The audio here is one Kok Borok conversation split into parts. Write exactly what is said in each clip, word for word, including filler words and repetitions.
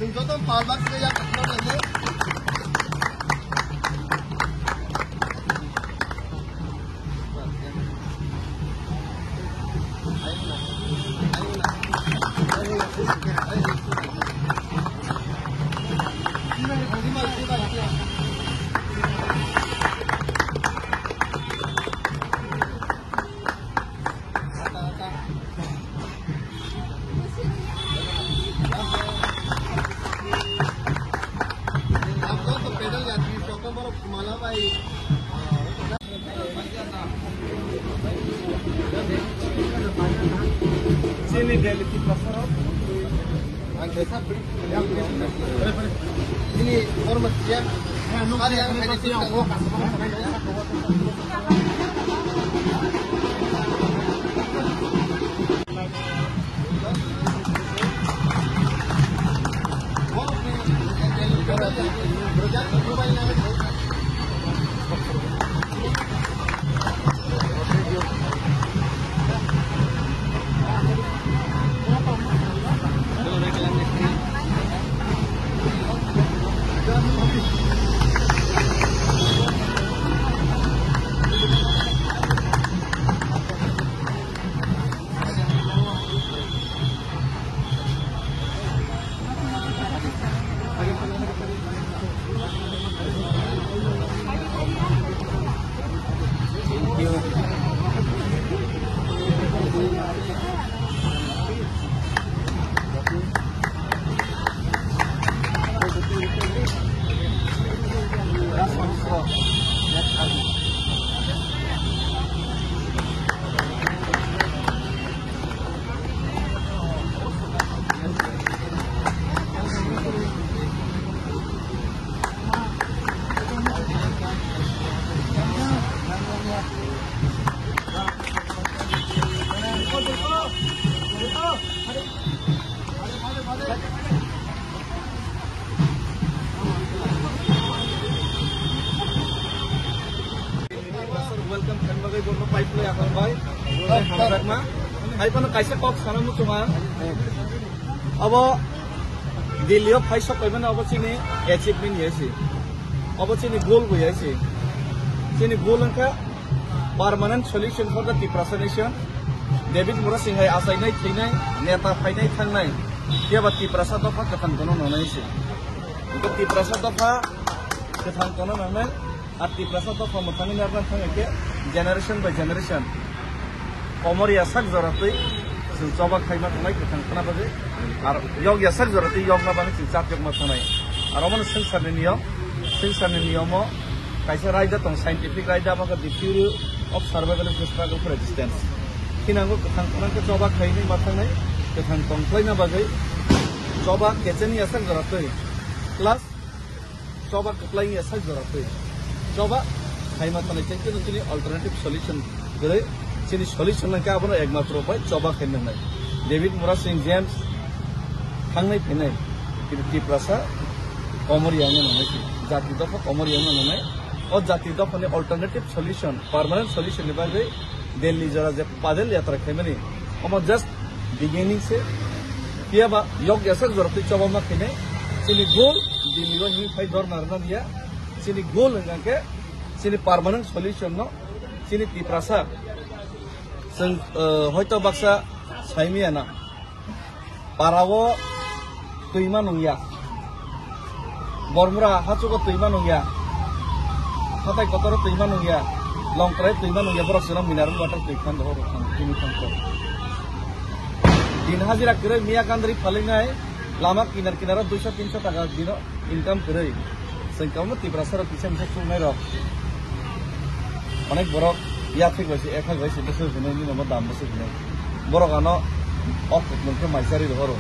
Joto pal bak se yak khna nai le. Chini daily ki pasar. Ini hormat ya. Hari yang Welcome khaima bagwi borno pipe loi akhang bai. Hamjakma. Hai phano kaisa kok sana muchunga. Abo Delhi o phai sok paimani abo chini achievement ya si. Abo chini goal bo ya si. Chini goal wngkha permanent solution for the Tiprasa nation. David Murasing hai achainai thwinai, neta phainai thangnai. Phiya ba Tiprasa dopha kwthang tono nangnai si. Tiprasa dopha kwthang tono nangnai. Ar Tiprasa dopha mwthangwi narwkna thang khe generation by generation komor yasak jora twi chwng choba khaima tongnai kwthang khna bagwi. Ar yok yasak jora twi yokna bagwi chwng chat yokma thangnai. Ar omono swngcharni niyom, swngcharni niyomo kaisa raida tong, scientific raida, abo khe the theory of survival of the struggle for existence. Thinango kwthang khna khe choba khainai ma thangnai, kwthang tong khlaina bagwi choba kecheni yasak jora twi plus choba kwplai wngya sak jora twi. Choba khaima tonwi tei chini alternative solution kwrwi. Chini solution nangkhe abono ekmatro bai choba khaina nangnai. David Murasing James thangnai phainai. Kintu Tiprasa komor yangna nangnai si. Jati dopha komor yangna nangnai. O jati dophani alternative solution, permanent solution ni bagwi Delhi jora je padel yatra khaimani, omo just beginning se. Phiya ba yok yasak jora twi choba ma khainai. Chini goal Delhi o himwi phai dor narwkna liya. Chini goal hwnkha khe chini permanent solution no chini Tiprasa. Chwng, eh, hoito baksa saimiyana. Parao twima nungya. Bormura hachugo twima nungya. Hatai kotoro twima nungya. Longkrai twima nungya. Borok chwla mineral water twi khan dohor rok khan tini khan ko. Din hajira kwrwi miya gandri phalinai lama kinar kinaro duiso tinso taka dino. Income kwrwi. Chwng kwbangma Tiprasa rok kisa misa chungnai rok. Onek borok yathek bai se, ekhak bai se, bwswk hwnwi, nini omo dam bwswk hwnwi. Borok ano o kuplung khe maisari rohoro.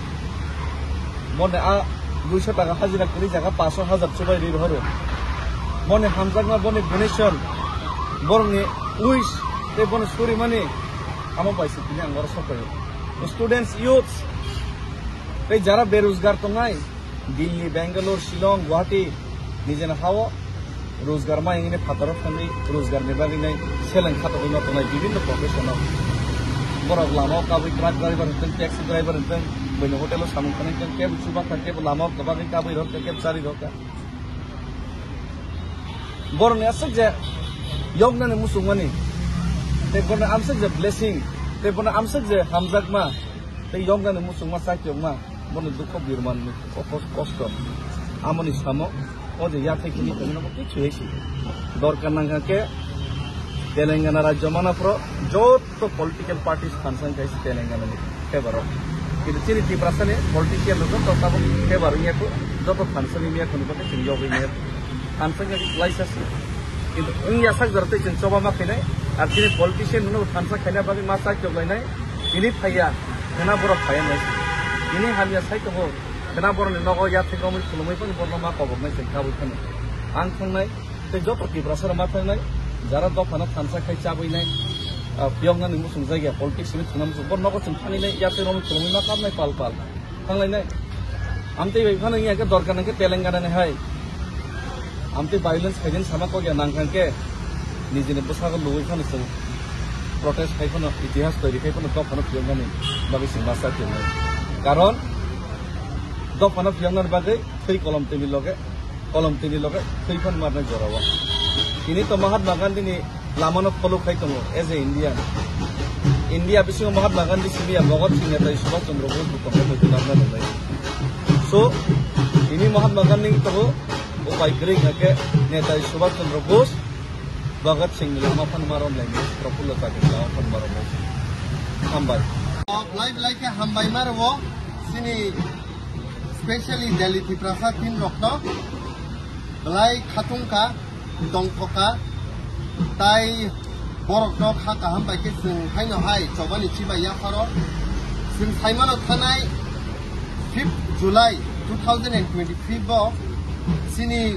Boni a duiso taka hajira kwrwi jaga paanch hajar chubai rwi rohoro. Boni hamjakma, boni donation, borokni wish tei boni surimani amo bai se tini ang oro sok phaio. Students, youths tei jara berojgar tongnai, Delhi, Bangalore, Shillong, Guwahati, nijeni hao rojgar ma hwnwi phataro thangwi rojgarni bagwi nai seleng khatogwi ma tongnai bibinno profession-o. Borok lamao kabwi truck driver hwnkhe, taxi driver hwnkhe, Buini hotel o samung khanai khe kebo chuba kha, kebo lama o kwbagwi kabwi rw kha, kebo chari rw kha. Boroni aswk je yoknani muchungmani, tei boroni amswk je blessing, tei boroni amswk je hamjakma, tei yoknani muchungma chakyokma, boroni dukho birmanni o kos-, kosto. Amoni samo o je yathai khini tongmani bo kichu hai si. Dorkar nangkha khe Telangana rajyo manaphro jot to political parties phansa wngkha Telangana ni favor o. Kintu chini Tiprasa ni politician rok joto tabuk favor wngya kho, joto phansa ni wngya kho, nukha chini yogwi wngya kho. Phansa wngya kho laisa se. Kintu wngya sak jora tei chwng choba ma khainai, ar chini politician no phansa khaina bagwi ma chak jok lainai, tini phaiya, khena borok phaiya nai. Tini hamya sai tongo, khena borok ni nogo yathai romwi khulumwi phano borok ma kobok nai chwng kabwi phano. Ang thangnai, tei joto Tiprasa rok ma thangnai, jara dophano thansa khai chabwi nai, ah, phiyoknani muchung jagya politics ni thwngna muchung, bo nogo chwng thangwi nai, yathai romwi khulumwi ma kabnai pal pal. Thanglainai. Amtwi bai phano wngya khe dorkar nangkhe Telangana ni hai. Amtwi violence khaijani sama kokya nangkha khe nijini bwsago luwi phano chwng protest khai phano itihas toiri khai phano dophano phiyoknani bagwi chwng ma chak tongo. Karon dophano phiyoknani bagwi thwi kolom twi ni loge kolom tini loge thwi phan marnai jorao. Tini to Mahatma Gandhi ni lamano follow khai tongo as a Indian. India bisingo Mahatma Gandhi simi ya, Bhagat Singh, Netaji Subhash Chandra Bose bo tongo, bo tongo, tongo. So, tini Mahatma Gandhi ni tongo, upai kwrwi hwnkha khe Netaji Subhash Chandra Bose, Bhagat Singh ni lama phan marom laini, Prafulla Chakma ni lama phan marom laini. Hambai. Belai belai khe hambai ma rwo, chini specially Delhi Tiprasa team rokno belai khatung kha, tongthok kha, tai borokno kha kaham bai khe chwng haino hai chobani chibai yapharo. Chwng saimano thanai fifth July two thousand and twenty-five o chini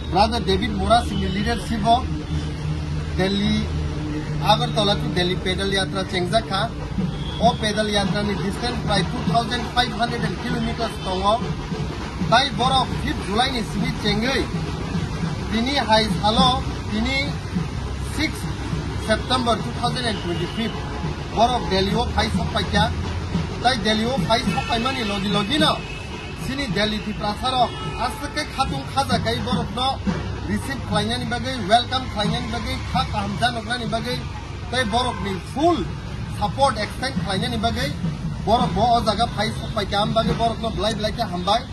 Brother David Murasingh ni leadership o Delhi, Agartala to Delhi pedal yatra chengjak kha. O pedal yatra ni distance prai two thousand five hundred kilometers tongo. Tai borok fifth July ni simi chengwi tini hai salo, tini six September two thousand and twenty-five borok Delhi o phai sok paikha. Tai Delhi o phai sok paimani logi logi no chini Delhi Tiprasa rok aswk khe khatung khaja kai borokno receive khlainani bagwi, welcome khlainani bagwi, kha kaham janoknani bagwi, tei borokni full support extend khlainani bagwi borok bo o jaga phai sok paikha, am bagwi borokno belai belai khe hambai.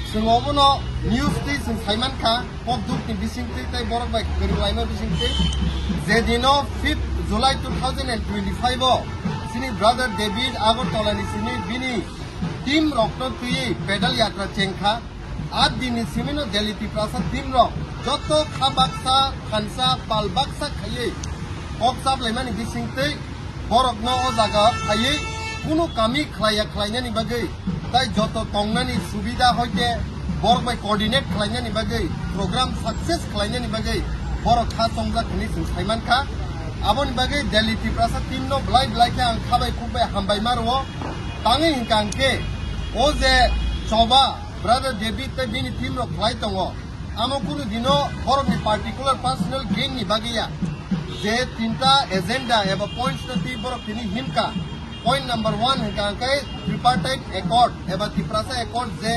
Chwng obono news twi chwng saimankha, kok dukni bisingtwi tei borok bai kwrwng laima bisingtwi, je dino fifth July two thousand and twenty-five o chini brother David Agartala ni simi bini team rokno twiwi pedal yatra chengkha. A dini simino Delhi Tiprasa team rok joto kha baksa, thansa, pal baksa khaiwi kok chaplaimani bisingtwi borokno o jaga phaiwi kunu kami khlaiya khlainani bagwi tai joto tongnani subida hoite borok bai coordinate khlainani bagwi, program success khlainani bagwi borok kha chongjak hwnwi chwng saimankha. Aboni bagwi Delhi Tiprasa team no belai belai khe ang kha bai khuk bai hambai ma rwo. Tangwi hwnkha hwnkhe o je choba brother David tei bini team rok khlai tongo, amo kunu dino borokni particular personal gain ni bagwi ya. Je tinta agenda eba points no twi borok tini himkha. Point number one hwnkha hwnkhe tripartite accord eba Tiprasa accord je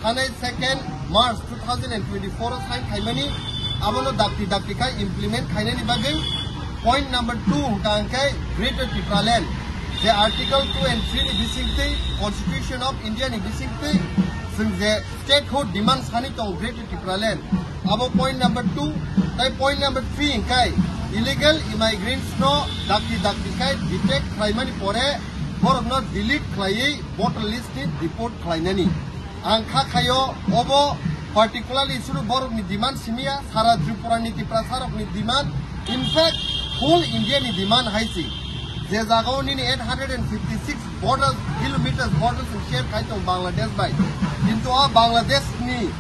thanai second March two thousand and twenty-four o sign khaimani, abono dakti dakti khai implement khainani bagwi. Point number two hwnkha hwnkhe Greater Tipraland, je Article two and three ni bisingtwi, Constitution of India ni bisingtwi, chwng je statehood demand sani tongo Greater Tipraland, abo point number two. Tai point number three hwnkhe illegal immigrants no dakti dakti khai detect khlaimani pore borokno delete khlaiwi voter list ni deport khlainani. Ang kha khaio obo particularly suru borok ni demand simiya, sara Tripura ni Tiprasa rok ni demand, in fact whole India ni demand hai si. Je jaga o nini eight hundred and fifty six borders, kilometers borders ni share khai tong Bangladesh bai. Kintu a Bangladesh ni,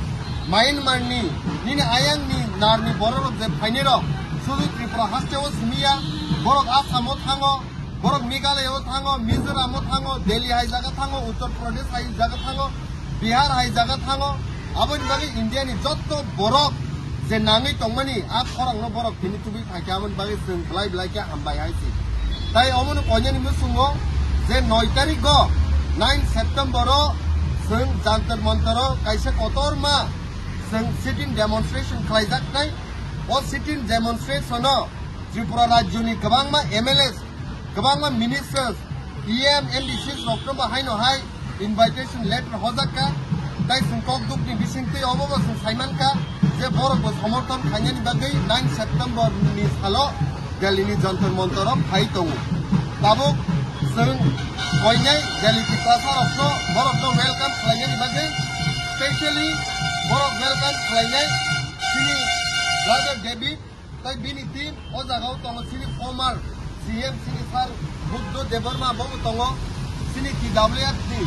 Myanmar ni, nini ayang ni nar ni borok rok je phainai rok, suru Tripura haste o simiya, borok Assam o thango, borok Meghalaya o thango, Mizoram o thango, Delhi hai jaga thango, Uttar Pradesh hai jaga thango, Bihar hai jaga thango. Aboni bagwi India ni jotto borok je nangwi tongmani a khorang no borok tini tubui phaikha, aboni bagwi chwng belai belai khe hambai hai si. Tai omono koinani muchungo je noi tarik o nine September o chwng Jantar Mantar o kaisa kotorma chwng sitting demonstration khlaijaknai. O sitting demonstration o Tripura rajyoni kwbangma M L As, kwbangma ministers, E M, M D Cs rokno bo haino hai invitation letter hojak kha. Tai chwng kok dukni bisingtwi obo bo chwng saiman kha je borok bo somorthon khainani bagwi nine September ni salo Delhi ni Jantar Mantar o phai tongo. Tabuk chwng koinai Delhi Tiprasa rokno borokno welcome khlainani bagwi, specially borok welcome khlainai chini brother David, tai bini team. O jaga o tongo chini former C M chini sir Buddha Debbarma bo tongo, chini T W F ni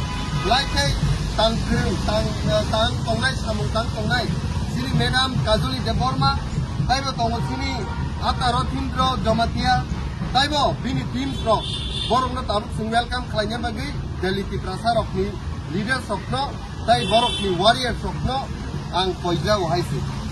lai khai tang kwrwng, tang, tang tongnai, samung tang tongnai chini madam Kajoli Debbarma, taibo tongo chini Ata Rotindra Jamatia, taibo bini teams rok, borokno tabuk chwng welcome khlaina bagwi Delhi Tiprasa rokni leaders rokno tai borokni warriors rokno ang poijao hai se.